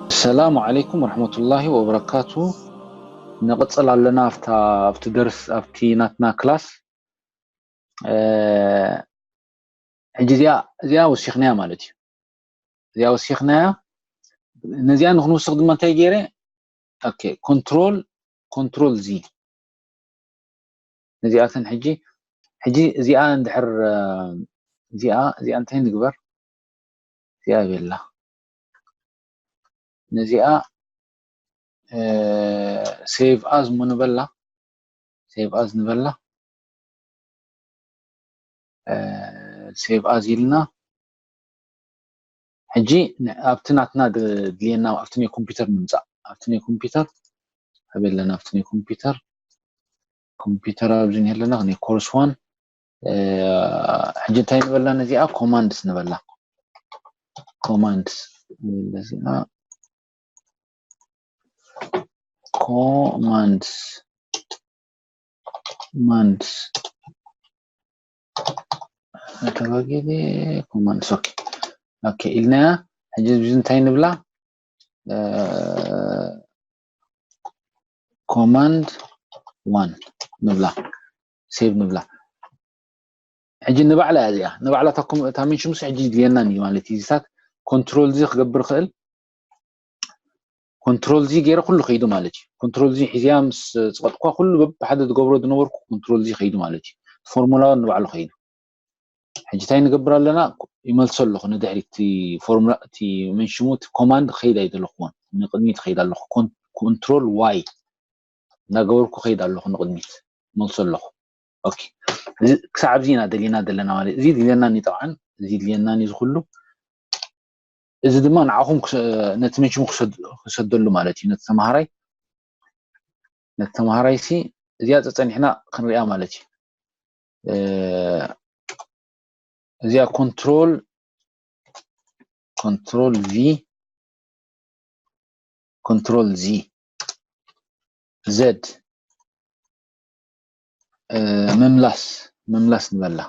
ሰላም ዓለይኩም ወረሕመቱላሂ ወበረካቱ። ንቕጽል ኣለና ኣብታ ኣብቲ ደርስ ኣብቲ ናትና ክላስ። ሕጂ እዚኣ እዚኣ ወሲኽናያ ማለት እዩ። እዚኣ ወሲኽናያ። ነዚኣ ንክንውስኽ ድማ እንታይ ገይረ? ኦኬ፣ ኮንትሮል ኮንትሮል ዚ ነዚኣተን ሕጂ ሕጂ እዚኣ እንድሕር እዚኣ እዚኣ እንታይ ንግበር? እዚኣ ይበላ። ነዚኣ ሴቭ ኣዝ ሞ ንበላ። ሴቭ ኣዝ ንበላ። ሴቭ ኣዝ ኢልና ሕጂ ኣብቲ ናትና ድልየና ኣብቲ ናይ ኮምፒውተር ንምፃእ። ኣብቲ ናይ ኮምፒውተር ኣበለና ኣብቲ ናይ ኮምፒውተር ኮምፒውተር ኣብዚ ንሄለና ናይ ኮርስ ዋን። ሕጂ እንታይ ንበላ? ነዚኣ ኮማንድስ ንበላ። ኮማንድስ ንበላ እዚኣ ኮማንድስ ኮማንድስ ተባጊለ ኮማንድስ። ኦኬ ኦኬ ኢልናያ። ሕጂ እዚ እንታይ ንብላ? ኮማንድ ዋን ንብላ። ሴቭ ንብላ። ሕጂ ንባዕላ እያ እዚኣ ንባዕላ እታ ሜንሽን ምስ ሕጂ ድልየና እዩ ማለት እዩ። እዚታት ኮንትሮል ዚ ክገብር ክእል ኮንትሮል ዚ ገይረ ኩሉ ከይዱ ማለት እዩ። ኮንትሮል ዚ ሒዝያ ምስ ፅቐጥኳ ኩሉ በብሓደ ዝገብሮ ዝነበርኩ ኮንትሮል ዚ ከይዱ ማለት እዩ። ፎርሙላ ንባዕሉ ከይዱ። ሕጂ እንታይ ንገብር ኣለና? ይመልሶ ኣለኹ ንድሕሪት። እቲ ፎርሙላ እቲ መንሽሙ እቲ ኮማንድ ከይድ ኣይደለኹዎን ንቅድሚት ከይድ ኣለኹ። ኮንትሮል ዋይ እናገበርኩ ከይድ ኣለኹ ንቅድሚት። መልሶ ኣለኹ። ኦኬ፣ ክሳብ ኣብዚ ኢና ደሊና ዘለና ማለት እዚ ድልየና ጠብዓን እዚ ድልየና እዚ ኩሉ። እዚ ድማ ንዓኹም ነቲ መንሽሙ ክሰደሉ ማለት እዩ። ነቲ ተምሃራይ ነቲ ተምሃራይ ሲ እዚኣ ፀፀኒሕና ክንሪኣ ማለት እዩ። እዚኣ ኮንትሮል ኮንትሮል ቪ ኮንትሮል ዚ ዘድ ምምላስ ምምላስ ንበላ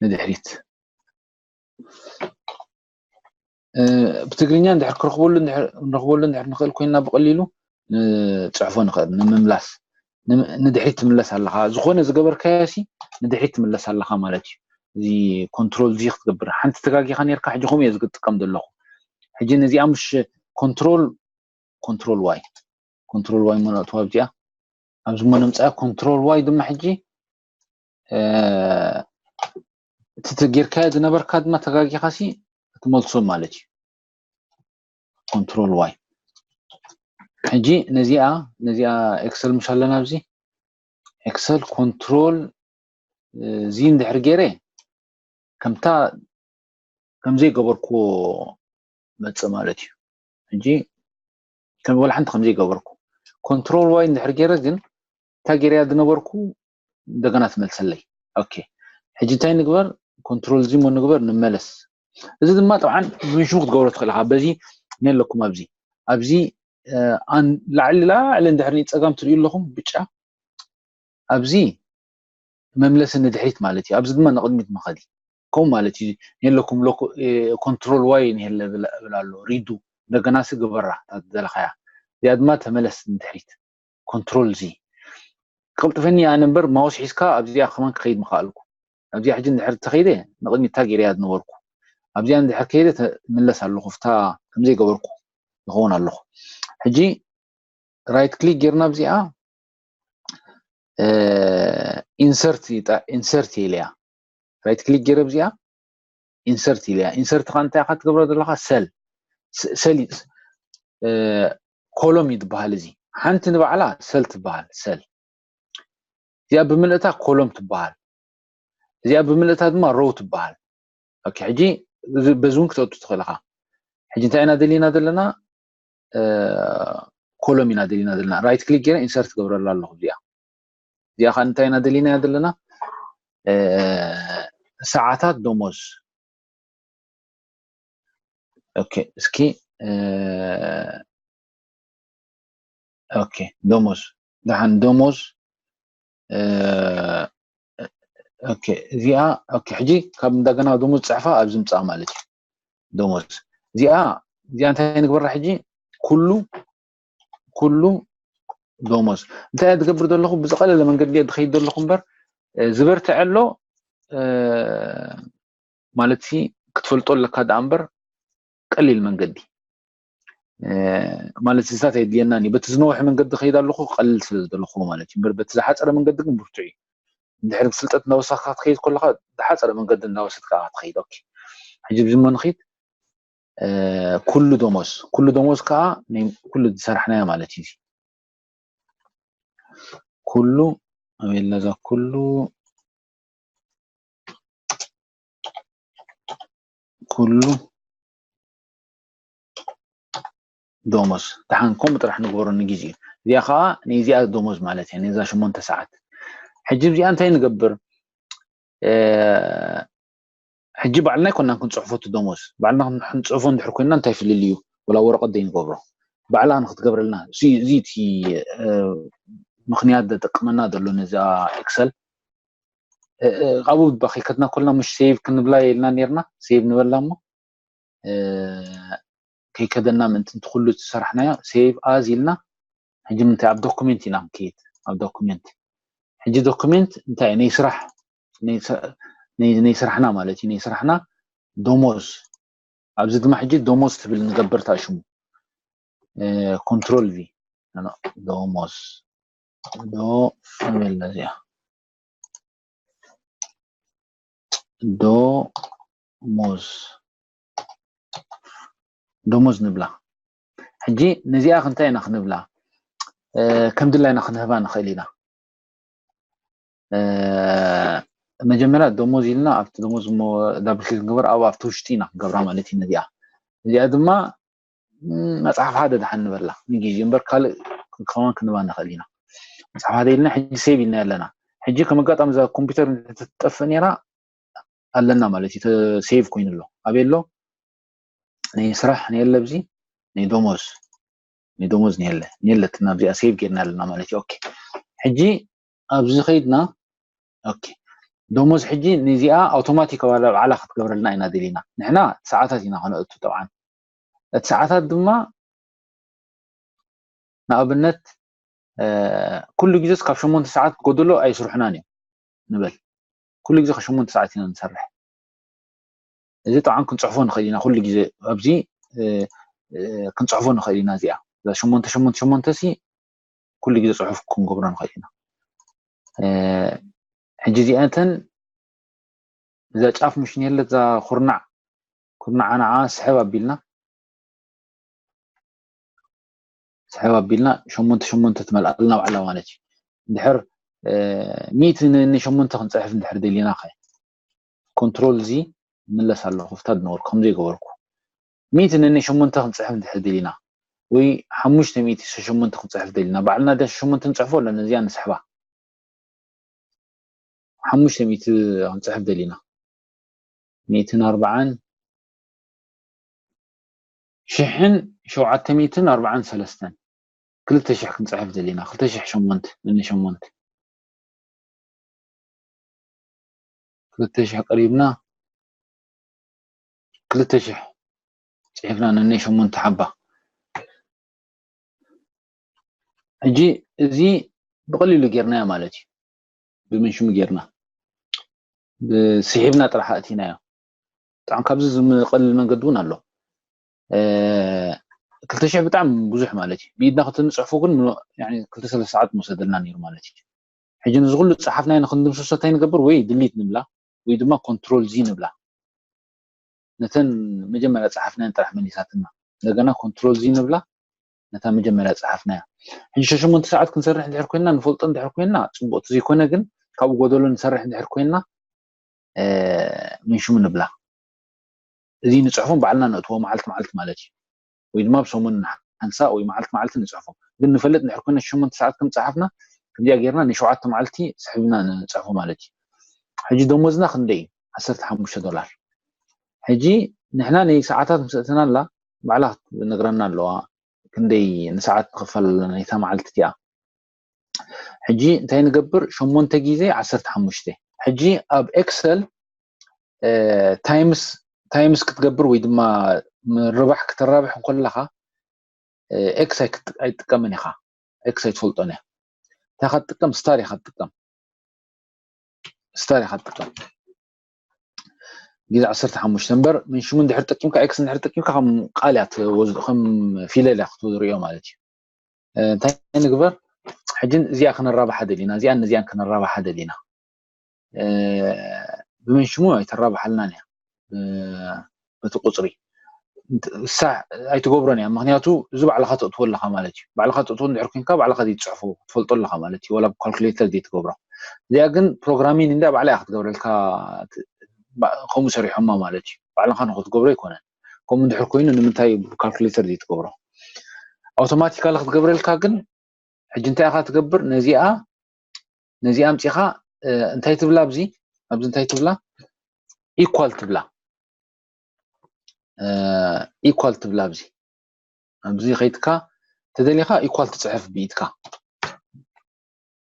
ንድሕሪት። ብትግርኛ እንድሕር ክረኽበሉ እንድሕር ንኽእል ኮይና ብቐሊሉ ንፅሕፎ ንኽእል ንምምላስ። ንድሕሪት ትምለስ ኣለኻ። ዝኾነ ዝገበርካዮ ሲ ንድሕሪት ትምለስ ኣለኻ ማለት እዩ። እዚ ኮንትሮል ዚ ክትገብር ሓንቲ ተጋጊኻ ነርካ። ሕጂ ከምኡ እየ ዝጥቀም ዘለኹ። ሕጂ ነዚኣ ምሽ ኮንትሮል ኮንትሮል ዋይ ኮንትሮል ዋይ መነእትዋ ኣብዚኣ ኣብዚ መነምፃያ ኮንትሮል ዋይ ድማ ሕጂ እቲ ጌርካዮ ዝነበርካ ድማ ተጋጊኻ ሲ ክትመልሶ ማለት እዩ። ኮንትሮል ዋይ። ሕጂ ነዚኣ ነዚኣ ኤክሰል ምሽ ኣለና ኣብዚ ኤክሰል ኮንትሮል ዚ እንድሕር ገይረ ከምታ ከምዘይገበርኩዎ መፅእ ማለት እዩ። ሕጂ ከም ወላ ሓንቲ ከምዘይገበርኩ ኮንትሮል ዋይ እንድሕር ገይረ ግን እንታይ ገይረያ ዝነበርኩ እንደገና ትመልሰለይ። ኦኬ ሕጂ እንታይ ንግበር? ኮንትሮል ዚ ሞ ንግበር ንመለስ። እዚ ድማ ጠብዓን ብመንሽሙ ክትገብሮ ትኽእል ኢኻ። በዚ ነለኩም ኣብዚ ኣብዚ ላዕሊ ላዕሊ እንድሕር ንፀጋም ትሪኡ ኣለኹም ብጫ ኣብዚ መምለሲ ንድሕሪት ማለት እዩ። ኣብዚ ድማ ንቕድሚት ምኸዲ ከምኡ ማለት እዩ። ነለኩም ኮንትሮል ዋይ ንሄለ ብል ኣሎ ሪዱ እንደገና ሲ ግበራ እታ ዝደለኻያ እዚኣ ድማ ተመለስ ንድሕሪት ኮንትሮል ዚ ቅልጥፈኒ ኣነ እምበር ማውስ ሒዝካ ኣብዚኣ ከማን ክኸይድ ምኸኣልኩ። ኣብዚኣ ሕጂ እንድሕር ተኸይደ ንቕድሚት እታ ገይረያ ዝነበርኩ ኣብዚኣ እንድሕር ከይደ ምለስ ኣለኹ ፍታ ከምዘይገበርኩ ይኸውን ኣለኹ። ሕጂ ራይት ክሊክ ጌርና ኣብዚኣ ኢንሰርት ኢንሰርት ኢለያ ራይት ክሊክ ጌረ ኣብዚኣ ኢንሰርት ኢለያ። ኢንሰርት ከዓ እንታይ ኢኻ ትገብሮ ዘለኻ? ሰል ሰል ኮሎም እዩ ዝበሃል። እዚ ሓንቲ ንባዕላ ሰል ትበሃል። ሰል እዚኣ ብምልእታ ኮሎም ትበሃል። እዚኣ ብምልእታ ድማ ሮው ትበሃል። ኦኬ ሕጂ በዚ እውን ክተእቱ ትኽእል ኢኻ። ሕጂ እንታይ ኢና ደሊና ዘለና? ኮሎም ኢና ደሊና ዘለና። ራይት ክሊክ ገይረ ኢንሰርት ገብረላ ኣለኹ። እዚኣ እዚኣ ከዓ እንታይ ኢና ደሊናያ ዘለና? ሰዓታት ደሞዝ። ኦኬ እስኪ ኦኬ ደሞዝ ደሓን ደሞዝ ኦኬ እዚኣ ኦኬ ሕጂ ካብ እንደገና ደሞዝ ፅሕፋ ኣብዚ ምፃእ ማለት እዩ። ደሞዝ እዚኣ እዚኣ እንታይ ንግበራ ሕጂ? ኩሉ ኩሉ ደሞዝ እንታይ እየ ዝገብር ዘለኹ? ብዝቐለለ መንገዲ እየ ዝኸይድ ዘለኹ እምበር፣ እ፣ ዝበርትዐ ኣሎ፣ እ፣ ማለት ሲ ክትፈልጦ ኣለካ ደኣ እምበር ቀሊል መንገዲ፣ እ፣ ማለት ስታት ኣየድልየናን እዩ። በቲ ዝነውሐ መንገዲ ከይድ ኣለኹ ቀልል ስለ ዝደለኹ ማለት እዩ። እምበር በቲ ዝሓፀረ መንገዲ ግን ብርቱዕ እዩ። እንድሕር ፍልጠት እናወሰኽካ ክትኸይድ ከለኻ ዝሓፀረ መንገዲ እናወሰድካ ክትኸይድ። ኦኬ፣ ሕጂ ብዝሞ ንኸይድ። እ፣ ኩሉ ደሞዝ፣ ኩሉ ደሞዝ ከዓ ናይ ኩሉ ዝሰራሕናዮ ማለት እዩ። ኩሉ ኣበይ ኣላ እዛ ኩሉ? ኩሉ ደሞዝ። ደሓን ከምኡ ጥራሕ ንግበሮ ንግዜኡ። እዚኣ ከዓ ናይዚኣ ደሞዝ ማለት እያ፣ ነዛ ሸሞንተ ሰዓት። ሕጂ እዚኣ እንታይ ንገብር? እ፣ ሕጂ ባዕልና ኣይኮናን ክንጽሕፎ እቲ ደሞዝ። ባዕልና ክን-፣ ክንጽሕፎ እንድሕር ኮይንና እንታይ ፍልልይ እዩ? ወላ ወረቐት ዘይንገብሮ። ባዕላ ንክትገብረልና። እዚ፣ እዚ እቲ፣ እ፣ ምኽንያት ዘጠቅመና ዘሎ ነዛ ኤክሰል። እ፣ እ፣ ኣብኡ እባ ከይከድና ኮልና ምሽ ሴቭ ክንብላ ኢልና ኔርና። ሴቭ ንበላ እሞ፣ እ፣ ከይከደና ምእንቲ እቲ ኩሉ ዝሰራሕናዮ ሴቭ ኣዝ ኢልና። ሕጂ ምንታይ ኣብ ዶኩሜንት ኢና ንከይድ። ኣብ ዶኩሜንት። ሕጂ ዶኩሜንት እንታይ ናይ ስራሕ፣ ናይ ስ-፣ ናይ፣ ናይ ስራሕና ማለት እዩ። ናይ ስራሕና ደሞዝ። ኣብዚ ድማ ሕጂ ደሞዝ ትብል ንገብር እታ ሽሙ። እ፣ ኮንትሮል ቪ። ኖ፣ ኖ፣ ደሞዝ። ዶ፣ ኣበይ ኣላ እዚኣ? ደሞዝ። ደሞዝ ንብላ። ሕጂ ነዚኣ ክንታይ ኢና ክንብላ? እ፣ ከም ድላይና ክንህባ ንኽእል ኢና። እ፣ መጀመርያ ደሞዝ ኢልና ኣብቲ ደሞዝ እሞ ዳብል ክሊክ ንገብር፣ ኣብ፣ ኣብቲ ውሽጢ ኢና ክንገብራ ማለት እዩ ነዚኣ። እዚኣ ድማ፣ ም፣ መጽሓፍ ሓደ ደሓን ንበላ ንግዜ እምበር ካልእ ከማን ክንባ ንኽእል ኢና። መጽሓፍ ሓደ ኢልና ሕጂ ሴቭ ኢልና ኣለና። ሕጂ ከም ኣጋጣሚ እዛ ኮምፒውተር እንተትጠፍእ ነይራ ኣለና ማለት እዩ። ተ-፣ ሴቭ ኮይኑ ኣሎ። ኣበይ ኣሎ? ናይ ስራሕ ነየለ ኣብዚ፣ ናይ ደሞዝ፣ ናይ ደሞዝ ነየለ፣ ነየለት ናብዚኣ ሴቭ ጌርና ኣለና ማለት እዩ። ኦኬ። ሕጂ ኣብዚ ኸይድና፣ ኦኬ። ደሞዝ ሕጂ ነዚኣ ኣውቶማቲክ ባዕላ፣ ባዕላ ክትገብረልና ኢና ደሊና። ንሕና ሰዓታት ኢና ከነእቱ ጠብዓን። እቲ ሰዓታት ድማ ንኣብነት፣ እ፣ ኩሉ ግዜስ ካብ ሸሞንተ ሰዓት ጎደሎ ኣይስርሑናን እዮም ንበል። ኩሉ ግዜ ካብ ሸሞንተ ሰዓት ኢና ንሰርሕ። እዚ ጠብዓን ክንጽሕፎ ንኽእል ኢና ኩሉ ግዜ ኣብዚ፣ እ፣ እ፣ ክንጽሕፎ ንኽእል ኢና እዚኣ። እዛ ሸሞንተ ሸሞንተ ሸሞንተ ሲ ኩሉ ግዜ ጽሑፍ ክንገብሮ ንኽእል ኢና። እ፣ ሕጂ እዚኣተን እዛ ጫፍ ምሽ ነየለት እዛ ኩርናዕ፣ ኩርናዓ ንዓ ስሕብ ኣቢልና፣ ስሕብ ኣቢልና ሸሞንተ ሸሞንተ ትመልኣልና ባዕላ ማለት እዩ። እንድሕር፣ እ፣ ሚእቲ ን-፣ ንሸሞንተ ክንጽሕፍ እንድሕር ደሊና ኸ ኮንትሮል ዚ ምለስ ኣለኹ፣ ፍታ ድነበርኩ፣ ከም ዘይገበርኩ። ሚእቲ ነናይ ሸሞንተ ክንጽሕፍ እንድሕር ደሊና፣ ወይ ሓሙሽተ ሚእቲ ሸሞንተ ክንጽሕፍ ደሊና፣ ባዕልና ደ ሸሞንተ ንጽሕፎ ኣለና፣ እዚኣ ንስሕባ። ሓሙሽተ ሚእቲ ክንጽሕፍ ደሊና። ሚእትን ኣርባዓን፣ ሽሕን ሸውዓተ ሚእትን ኣርባዓን ሰለስተን። ክልተ ሽሕ ክንጽሕፍ ደሊና፣ ክልተ ሽሕ ሸሞንተ፣ ነናይ ሸሞንተ። ክልተ ሽሕ ቀሪብና፣ ክልተ ሽሕ ጽሒፍና ነናይ ሸሞንተ ሓባ። ሕጂ እዚ ብቐሊሉ ጌርናዮ ማለት እዩ። ብመንሽሙ ጌርና፣ ብስሒብና ጥራሕ ኣእቲናዮ። ብጣዕሚ ካብዚ ዝምቐልል መንገዲ እውን ኣሎ። እ፣ ክልተ ሽሕ ብጣዕሚ ብዙሕ ማለት እዩ። ብኢድና ክትንጽሕፎ ግን ምኖ-፣ ያኒ ክልተ ሰለስተ ሰዓት ምወሰደልና ነይሩ ማለት እዩ። ሕጂ ነዚ ኩሉ ዝጸሓፍናዮ ንክንድምስሶ እንታይ ንገብር? ወይ ድሊት ንብላ፣ ወይ ድማ ኮንትሮል ዚ ንብላ። ነተን መጀመርያ ጸሓፍናየን ጥራሕ መሊሳትና። እንደገና ኮንትሮል ዚ ንብላ፣ ነታ መጀመርያ ጸሓፍናያ። ሕጂ ሸሞንተ ሰዓት ክንሰርሕ እንድሕር ኮይንና፣ ንፈልጦ እንድሕር ኮይንና፣ ጽቡቕ። እቲ ዘይኮነ ግን፣ ካብኡ ጎደሎ ንሰርሕ እንድሕር ኮይንና፣ እ፣ ምን ሽሙ ንብላ። እዚ ንጽሕፎም ባዕልና ነእትዎ መዓልቲ መዓልቲ ማለት እዩ። ወይ ድማ ብሰሙን ሓንሳእ ወይ መዓልቲ መዓልቲ ንጽሕፎም። ግን ንፈልጥ እንድሕር ኮይንና ሸሞንተ ሰዓት ከም ጸሓፍና፣ ከምዚኣ ጌርና ንሸውዓተ መዓልቲ ስሒብና ንጽሕፎ ማለት እዩ። ሕጂ ደሞዝና ክንደይ እዩ? ዓሰርተ ሓሙሽተ ዶላር። ሕጂ ንሕና ንሰዓታት ምስ ኣእተናላ፣ ባዕላ ክትነግረና ኣለዋ። ክንደይ ንሰዓት ንኽፈል ኣለና ናይታ መዓልቲ እቲኣ። ሕጂ እንታይ ንገብር? ሸሞንተ ግዜ ዓሰርተ ሓሙሽተ። ሕጂ ኣብ ኤክሰል፣ እ፣ ታይምስ ታይምስ ክትገብር ወይ ድማ ምርባሕ ክተራብሕ እንከለኻ ኤክስ ኣይትጥቀምን ኢኻ። ኤክስ ኣይትፈልጦን እያ። እንታይ ኢኻ ትጥቀም? ስታር ኢኻ ትጥቀም። ስታር ኢኻ ትጥቀም። ግዜ ዓሰርተ ሓሙሽተ እምበር፣ ምን ሽሙ እንድሕር ጠቂምካ፣ ኤክስ እንድሕር ጠቂምካ ከም ቃል እያ ትወስዶ፣ ከም ፊደል እያ ክትወስዶ ማለት እዩ። እንታይ ንግበር? ሕጂ እዚኣ ክነራብሓ ደሊና፣ እዚኣን ነዚኣን ክነራብሓ ደሊና። ብመን ሽሙ ኣይተራብሓልናን እያ። በቲ ቁፅሪ እሳ ኣይትገብሮን እያ። ምክንያቱ እዚ ባዕልካ ተእትዎ ኣለካ ማለት እዩ። ባዕልካ ተእትዎ እንድሕር ኮንካ ባዕልካ ዘይትፅሕፎ ትፈልጦ ኣለካ ማለት እዩ። ወላ ብካልኩሌተር ዘይትገብሮ። እዚኣ ግን ፕሮግራሚን እንዳ ባዕላ እያ ክትገብረልካ። ከምኡ ሰሪሖማ ማለት እዩ። ባዕልካ ንክትገብሮ ኣይኮነን። ከምኡ እንድሕር ኮይኑ ንምንታይ ብካልኩሌተር ዘይትገብሮ? ኣውቶማቲካሊ ክትገብረልካ ግን ሕጂ እንታይ ኢካ ትገብር? ነዚኣ ነዚኣ ኣምፂኻ እንታይ ትብላ? ኣብዚ ኣብዚ እንታይ ትብላ? ኢኳል ትብላ። ኢኳል ትብላ። ኣብዚ ኣብዚ ከይትካ ተደሊኻ ኢኳል ትፅሕፍ ብኢድካ።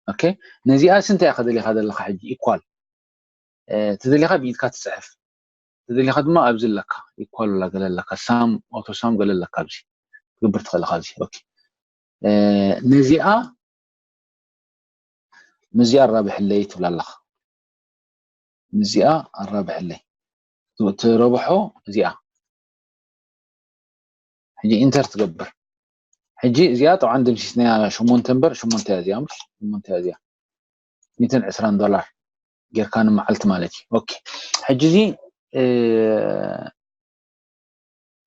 ኦኬ፣ ነዚኣ ስንታይ ኢካ ደሊኻ ዘለካ ሕጂ? ኢኳል ተደሊኻ ብኢድካ ትፅሕፍ። ተደሊኻ ድማ ኣብዚ ኣለካ ኢኳል ላ ገለ ኣለካ ሳም ኦቶ ሳም ገለ ኣለካ ኣብዚ ትግብር ትኽእል ኢኻ። ኣብዚ ኦኬ፣ ነዚኣ ምስዚኣ ኣራብሕለይ ትብላ ኣለኻ። ምስዚኣ ኣራብሕለይ። እቲ ረብሖ እዚኣ። ሕጂ ኢንተር ትገብር። ሕጂ እዚኣ ጠብዓን ደምሲስናያ ሸሞንተ እምበር ሸሞንተ እያ እዚኣ እምበር ሸሞንተ እያ እዚኣ። ሚእትን ዕስራን ዶላር ጌርካ ንመዓልቲ ማለት እዩ። ኦኬ፣ ሕጂ እዚ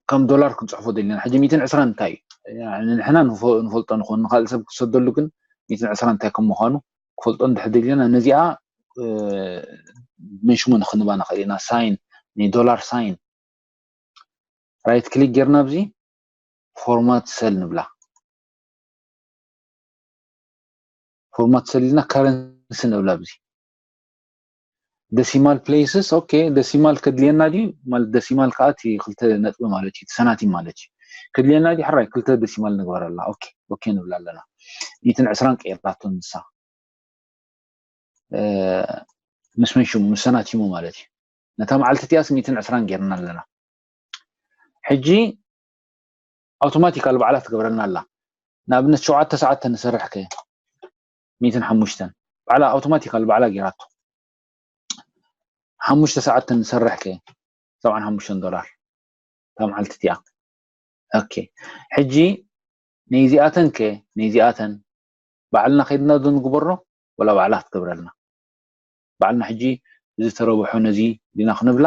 ከም ዶላር ክንፅሕፎ ደሊና። ሕጂ ሚእትን ዕስራን እንታይ እዩ? ንሕና ንፈልጦ ንኾን ንካልእ ሰብ ክሰደሉ ግን ሚእትን ዕስራን እንታይ ከም ምዃኑ ክፈልጦ እንድሕር ደሊና ነዚኣ መን ሽሙ ንክንባ ንኽእል ኢና። ሳይን ናይ ዶላር ሳይን ራይት ክሊክ ጌርና ኣብዚ ፎርማት ሰል ንብላ። ፎርማት ሰል ኢልና ካረንሲ ንብላ ኣብዚ ደሲማል ፕሌስስ። ኦኬ፣ ደሲማል ከድልየና ድዩ? ማለት ደሲማል ከዓ እቲ ክልተ ነጥቢ ማለት እዩ፣ እቲ ሰናቲም ማለት እዩ። ከድልየና ድዩ? ሕራይ ክልተ ደሲማል ንግበረላ። ኦኬ፣ ኦኬ ንብላ ኣለና። ሚእትን ዕስራን ቀይራቶ ንሳ ምስ መን ሽሙ? ምስ ሰናቲሙ ማለት እዩ። ነታ መዓልቲ እቲኣስ ሚእትን ዕስራን ጌርና ኣለና። ሕጂ ኣውቶማቲካል ባዕላ ትገብረልና ኣላ። ንኣብነት ሸውዓተ ሰዓት ተንሰርሕ ከ ሚእትን ሓሙሽተን ባዕላ ኣውቶማቲካል ባዕላ ጌራቶ። ሓሙሽተ ሰዓት ተንሰርሕ ከ ሰብዓን ሓሙሽተን ዶላር እታ መዓልቲ እቲኣ። ኦኬ፣ ሕጂ ነይዚኣተን ከ ነይዚኣተን ባዕልና ከይድና ዶ ንግበሮ ወላ ባዕላ ክትገብረልና? ባዕልና ሕጂ እዚ ተረብሖ ነዚ ዲና ክንብላ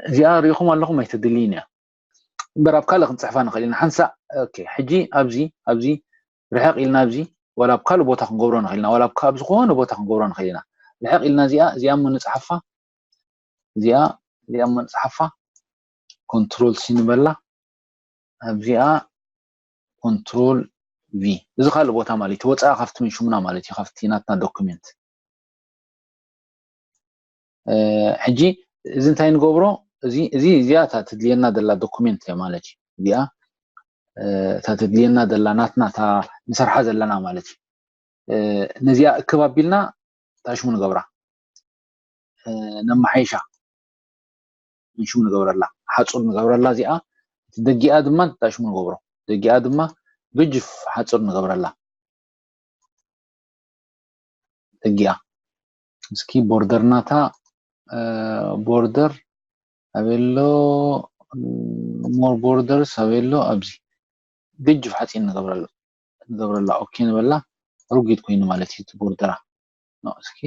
እዚኣ ሪኢኹም ኣለኹም ኣይተድልይን እያ እምበር ኣብ ካልእ ክንፅሕፋ ንኽእል ኢና ሓንሳእ። ኦኬ፣ ሕጂ ኣብዚ ኣብዚ ርሕቕ ኢልና ኣብዚ ወላ ኣብ ካልእ ቦታ ክንገብሮ ንኽእል ኢና፣ ወላ ኣብ ካ- ኣብ ዝኾነ ቦታ ክንገብሮ ንኽእል ኢና። ርሕቕ ኢልና እዚኣ እዚኣ እሞ ንፅሓፋ፣ እዚኣ እዚኣ እሞ ንፅሓፋ፣ ኮንትሮል ሲ ንበላ ኣብዚኣ ኮንትሮል ቪ። እዚ ካልእ ቦታ ማለት እዩ። ወፃኢ ካብቲ ምን ሽሙና ማለት እዩ፣ ካብቲ ናትና ዶኩሜንት። ሕጂ እዚ እንታይ ንገብሮ? እዚ እዚ እዚኣ እታ ትድልየና ዘላ ዶኩሜንት እያ ማለት እዩ። እዚኣ እታ ትድልየና ዘላ ናትና እታ ንሰርሓ ዘለና ማለት እዩ። ነዚኣ እክብ ኣቢልና እንታይ ሽሙ ንገብራ? ነመሓይሻ ምን ሽሙ ንገብረላ፣ ሓፁር ንገብረላ እዚኣ። እቲ ደጊኣ ድማ እንታይ ሽሙ ንገብሮ? ደጊኣ ድማ ግጅፍ ሓፁር ንገብረላ። ደጊኣ እስኪ ቦርደር ናታ ቦርደር ኣበሎ ሞር ቦርደርስ ኣበሎ ኣብዚ ግጅፍ ሓፂን ንገብረላ ንገብረላ ኦኬ ንበላ። ርጉድ ኮይኑ ማለት እዩ እቲ ቦርደራ። እስኪ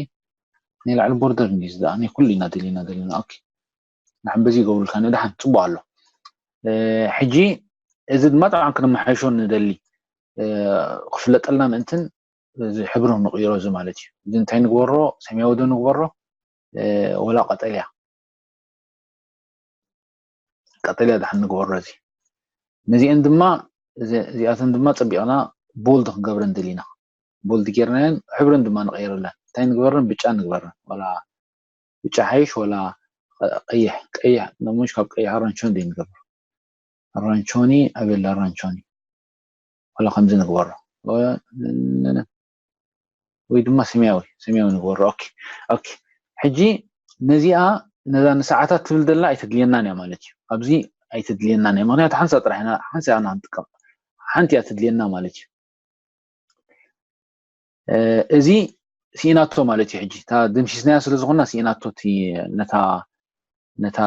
ናይ ላዕሊ ቦርደር እንዲዩ ዝደኣ ናይ ኩሉ ኢና ደሊና ዘለና። ኦኬ ንሓን በዚ ይገብሩልካ ንድሓን ፅቡቅ ኣሎ። ሕጂ እዚ ድማ ጠብዓን ክነመሓይሾ ንደሊ ክፍለጠልና ምእንትን እዚ ሕብሩ ንቅይሮ እዚ ማለት እዩ። እዚ እንታይ ንግበሮ? ሰማያዊ ዶ ንግበሮ ወላ ቀጠልያ? ቀጠልያ ድሓን ንግበሮ። እዚ ነዚአን ድማ እዚኣተን ድማ ፀቢቕና ቦልድ ክንገብረን ደሊና። ቦልድ ጌርናየን ሕብረን ድማ ንቀይረለን። እንታይ ንግበረን? ብጫ ንግበረን። ወላ ብጫ ሓይሽ ወላ ቀይሕ ቀይሕ ነሙሽ ካብ ቀይሕ ኣራንቾን ደይ ንገብር ኣራንቾኒ ኣበል ኣራንቾኒ ወላ ከምዚ ንግበሮ። ወይ ድማ ሰማያዊ ሰማያዊ ንግበሮ። ኦኬ ኦኬ። ሕጂ ነዚኣ ነዛ ንሰዓታት ትብል ዘላ ኣይተድልየናን እያ ማለት እዩ። ኣብዚ ኣይተድልየናን እያ፣ ምክንያቱ ሓንሳ ጥራሕ ኢና ሓንሳ ኢና ንጥቀም፣ ሓንቲ እያ ትድልየና ማለት እዩ። እዚ ስኢናቶ ማለት እዩ። ሕጂ እታ ድምሲስናያ ስለ ዝኾና ስኢናቶ ነታ ነታ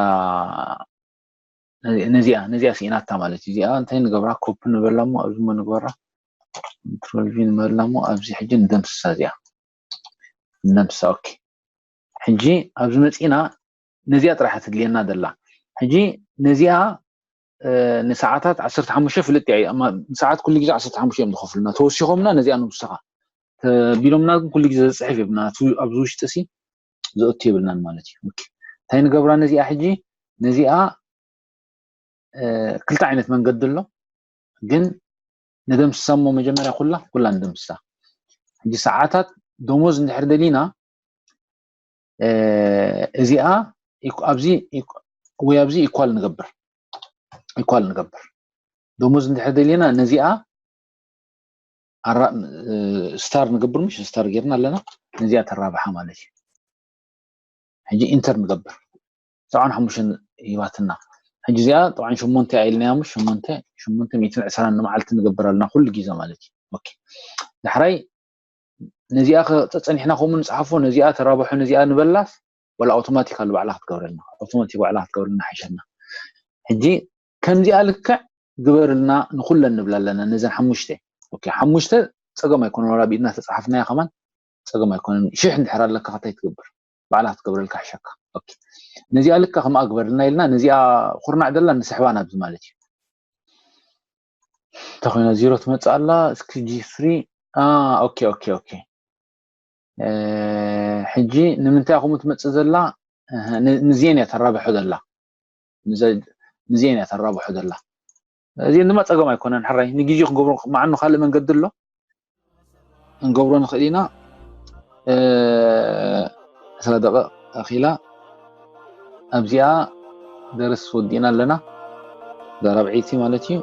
ነዚኣ ነዚኣ ስኢናታ ማለት እዩ። እዚኣ እንታይ ንገብራ? ኮፒ ንበላ እሞ ኣብዚ እሞ ንግበራ፣ ኮንትሮል ቪ ንበላ እሞ ኣብዚ ሕጂ ንደምስሳ፣ እዚኣ ንደምስሳ። ኦኬ ሕጂ ኣብዚ መፂና ነዚኣ ጥራሕ ትድልየና ዘላ። ሕጂ ነዚኣ ንሰዓታት ዓሰርተ ሓሙሽተ ፍልጥ እያ። ንሰዓት ኩሉ ግዜ ዓሰርተ ሓሙሽተ እዮም ዝኸፍሉና። ተወሲኾምና ነዚኣ ንውስኻ ተቢሎምና ግን ኩሉ ግዜ ዘፅሕፍ የብልና። ኣብዚ ውሽጢ ሲ ዘእቱ የብልናን ማለት እዩ። እንታይ ንገብራ ነዚኣ? ሕጂ ነዚኣ ክልተ ዓይነት መንገዲ ኣሎ፣ ግን ንደምስሳ እሞ መጀመርያ ኩላ ኩላ ንደምስሳ። ሕጂ ሰዓታት ደሞዝ እንድሕር ደሊና እዚኣ ኣብዚ ወይ ኣብዚ ኢኳል ንገብር፣ ኢኳል ንገብር። ደሞዝ እንድሕር ደሊና ነዚኣ ስታር ንገብር፣ ምሽ ስታር ጌርና ኣለና፣ ነዚኣ ተራብሓ ማለት እዩ። ሕጂ ኢንተር ንገብር፣ ሰብዓን ሓሙሽተን ይባትና። ሕጂ እዚኣ ጠብዓን ሸሞንተ ኢልናያ፣ ምሽ ሸሞንተ ሸሞንተ ሚእትን ዕስራን ንመዓልቲ ንገብር ኣለና ኩሉ ግዜ ማለት እዩ። ኦኬ ዳሕራይ ነዚኣ ጸጸኒሕና ከምኡ ንጽሓፎ፣ ነዚኣ ተራብሑ፣ ነዚኣ ንበላስ ወላ ኣውቶማቲክ ኣሉ ባዕላ ክትገብረልና፣ ኣውቶማቲክ ባዕላ ክትገብረልና ሓይሸና። ሕጂ ከምዚኣ ልክዕ ግበርልና ንኩለን ንብላ ኣለና። ነዘን ሓሙሽተ ኦኬ ሓሙሽተ ጸገም ኣይኮነ፣ ወላ ቢድና ተጻሓፍናያ ከማን ጸገም ኣይኮነን። ሽሕ እንድሕር ኣለካ ከታይ ትገብር ባዕላ ክትገብረልካ ሕሸካ። ኦኬ ነዚኣ ልካ ከምኣ ግበርልና ኢልና ነዚኣ ኩርናዕ ደላ ንስሕባ ናብዚ ማለት እዩ። ተኮይና ዚሮ ትመጽእ ኣላ። እስኪ ጂ ፍሪ ኦኬ ኦኬ ኦኬ። ሕጂ ንምንታይ ኣኹም ትመጽእ ዘላ? ንዚኤን እያ ተራብሖ ዘላ፣ ንዚኤን እያ ተራብሖ ዘላ። እዚኤን ድማ ጸገም ኣይኮነን። ሕራይ ንግዜ ክገብሮ መዓኑ ካልእ መንገዲ ኣሎ፣ ክንገብሮ ንኽእል ኢና። ዕስራ ደቂቕ ኣኺላ ኣብዚኣ ደርስ ወዲእና ኣለና። እዛ ራብዐይቲ ማለት እዩ።